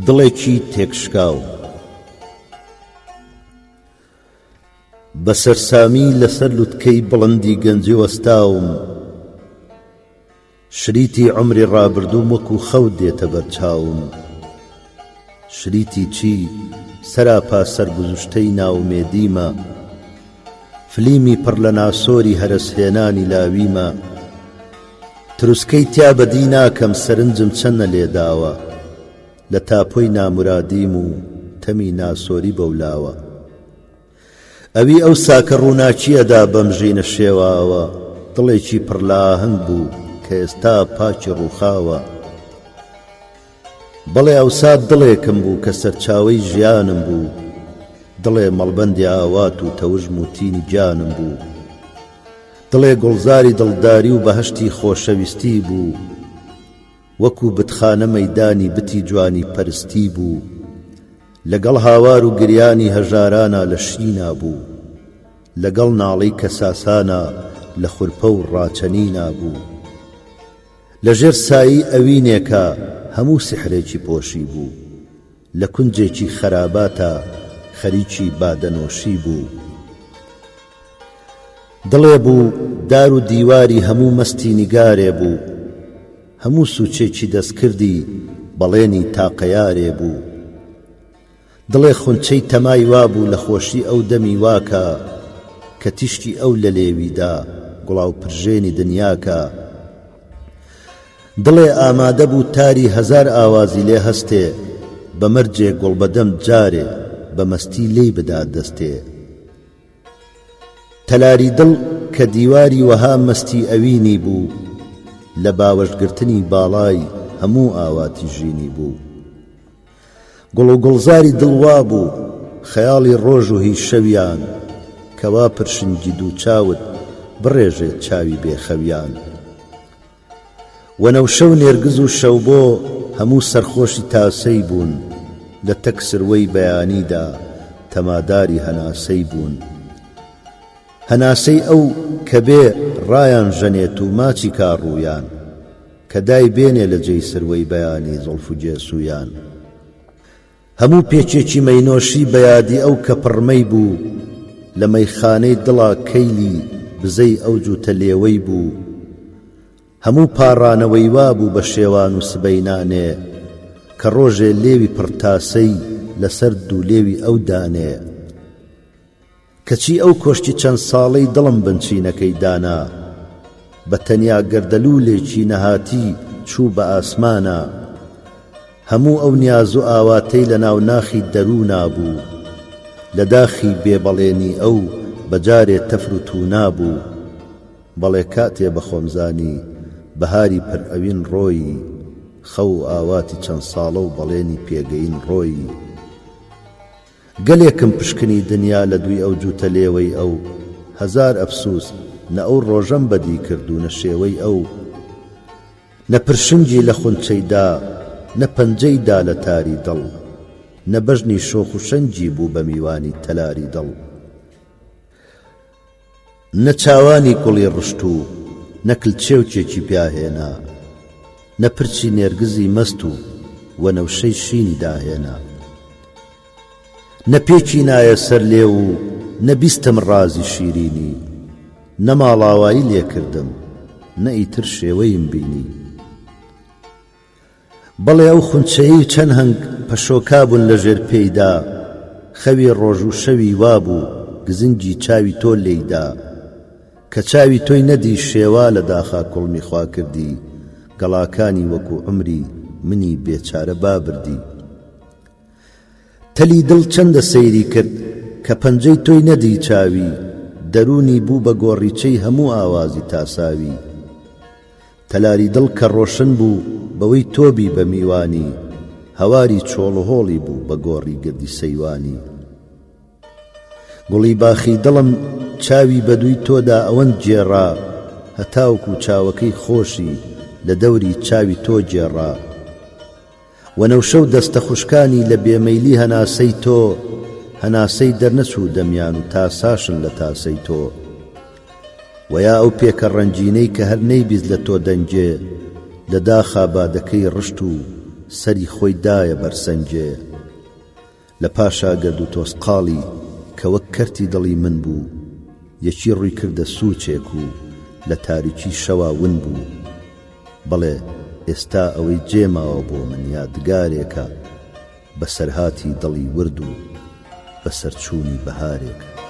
دڵێکی تێکشکاو. بە سەرسامی لەسەر لوتکەی بڵندی گەنجی وەستاوم، شریتی عومری ڕابردووم وەکوو خەو دێتە بەر چاوم. شریتی چی؟ سەراپا سەرگوزشتەی نائومێدیمە. فلیمی پڕ لە ناسۆری هەرەسهێنانی لاویمە. تروسکەی تیا بەدی ناکەم سەرنجم چەندە لێداوە. لە تاپۆی نامورادیم و تەمی ناسۆری بەولاوە. ئەوی ئەوسا کە ڕووناکی ئەدا بەم ژینە شێواوە، دڵێکی پڕ لە ئاهەنگ بوو کە ئێستا پاکی ڕووخاوە. بەڵێ ئەوسا دڵێکم بوو کە سەرچاوەی ژیانم بوو، دڵێ مەڵبەندی ئاوات و تەوژم و تینی گیانم بوو. دڵێ گوڵزاری دڵداری و بەهەشتی خۆشەویستی بوو. وەکوو بتخانە مەیدانی بتی جوانی پەرستی بوو، لەگەڵ هاوار و گریانی هەژارانا لە شینا بوو، لەگەڵ ناڵەی کەساسانا لە خورپە و ڕاچەنینا بوو. لە ژێر سایەی ئەوینێکا هەموو سیحرێکی پۆشی بوو، لە کونجێکی خەراباتا خەریکی بادەنۆشی بوو. دڵێ بوو دار و دیواری هەموو مەستی نیگارێ بوو، هەموو سووچێکی دەستکردی بەڵێنی تاقەیارێ بوو. دڵێ خونچەی تەمای وا بوو لە خۆشی ئەو دەمی وا کا، کە تیشکی ئەو لە لێوی دا گوڵاو پرژێنی دنیا کا. دڵێ ئامادە بوو تاری هەزار ئاوازی لێ هەستێ، بە مەرجێ گوڵبەدەم جارێ بە مەستی لێی بدا دەستێ. تەلاری دڵ کە دیواری وەها مەستی ئەوینی بوو، لە باوەش گرتنی باڵای هەموو ئاواتی ژینی بوو. گوڵ و گوڵزاری دڵ وا بوو، خەیاڵی ڕۆژ و هی شەویان، کەوا پرشنگی دوو چاوت بڕێژێ چاوی بێ خەویان. وەنەوشە و نێرگز و شەوبۆ هەموو سەرخۆشی تاسەی بوون، لە تەک سروەی بەیانیدا تەماداری هەناسەی بوون. هەناسەی ئەو کە بێ ڕایان ژەنێت و ماچی کا ڕوویان، کە دای بێنێ لە جێی سروەی بەیانی زوڵف و گێسوویان. هەموو پێچێکی مەینۆشی بە یادی ئەو کە پڕ مەی بوو، لە مەیخانەی دڵا کەیلی بزەی ئەو جووتە لێوەی بوو. هەموو پاڕانەوەی وا بوو بە شێوان و سبەینانێ، کە ڕۆژێ لێوی پڕ تاسەی لە سەر دوو لێوی ئەو دانێ. کەچی ئەو کۆشکی چەند ساڵەی دڵم بنچینەکەی دانا، بە تەنیا گەردەلوولێکی نەهاتی چوو بە ئاسمانا. هەموو ئەو نیاز و ئاواتەی لە ناو ناخی دەروونا بوو، لە داخی بێ بەڵێنی ئەو بە جارێ تەفر و توونا بوو. بەڵێ کاتێ بە خۆم زانی بەهاری پر ئەوین ڕۆیی، خەو و ئاواتی چەند ساڵە و بەڵێنی پێگەیین ڕۆیی. گەلێکم پشکنی دنیا لە دووی ئەو جووتە لێوەی ئەو، هەزار ئەفسووس نە ئەو ڕۆژەم بەدی کرد و نە شێوەی ئەو. نە پرشنگی لە خونچەی دا، نە پەنجەی دا لە تاری دڵ، نە بەژنی شۆخ و شەنگی بوو بە میوانی تەلاری دڵ. نە چاوانی گوڵی ڕشت و نە کلچێوکێکی پیا هێنا، نە پرچی نێرگزی مەست و وەنەوشەی شینی داهێنا. نە پێکی نایە سەر لێو و نە بیستم ڕازی شیرینی، نە ماڵاوایی لێ کردم، نە ئیتر شێوەیم بینی. بەڵێ ئەو خونچەیەی چەند هەنگ پەشۆکابوون لە ژێر پێیدا، خەوی ڕۆژ و شەوی وابوو گزنگی چاوی تۆ لێیدا. کە چاوی تۆی نەدی شێوا لە داخا کوڵمی خوا کردی، گەڵاکانی وەکوو عومری منی بێچارە با بردی. تەلی دڵ چەندە سەیری کرد کە پەنجەی تۆی نەدی چاوی دەروونی بوو بە گۆڕیچەی هەموو ئاوازی تاساوی. تەلاری دڵ کە ڕۆشن بوو بەوەی تۆ بی بە میوانی هەواری چۆڵوهۆڵی بوو بە گۆڕی گردی سەیوانی. گوڵی باخی دڵم چاوی بە دووی تۆدا ئەوەند گێڕا هەتاوکو چاوەکەی خۆشی لە دەوری چاوی تۆ گێڕا. وەنەوشە و دەستە خوشکانی لە بێمەیلی هەناسەی تۆ هەناسەی دەرنەچوو دەمیان و تاساشن لە تاسەی تۆ. وەیا ئەو پێکە ڕەنگینەی کە هەر نەیبیست لە تۆ دەنگێ لە داخا بادەکەی ڕشت و. سەری خۆی دایە بەر سنگێ. لە پاشا گەرد و تۆزقاڵی کە وەک کەرتی دڵی من بوو، یەکی ڕووی کردە سووچێک و لە تاریکی شەوا ون بوو. بەڵێ ئێستا ئەوەی جێ ماوە بۆ من یادگارێکە، بەسەرهاتی دڵی ورد و بەسەرچوونی بەهارێکە.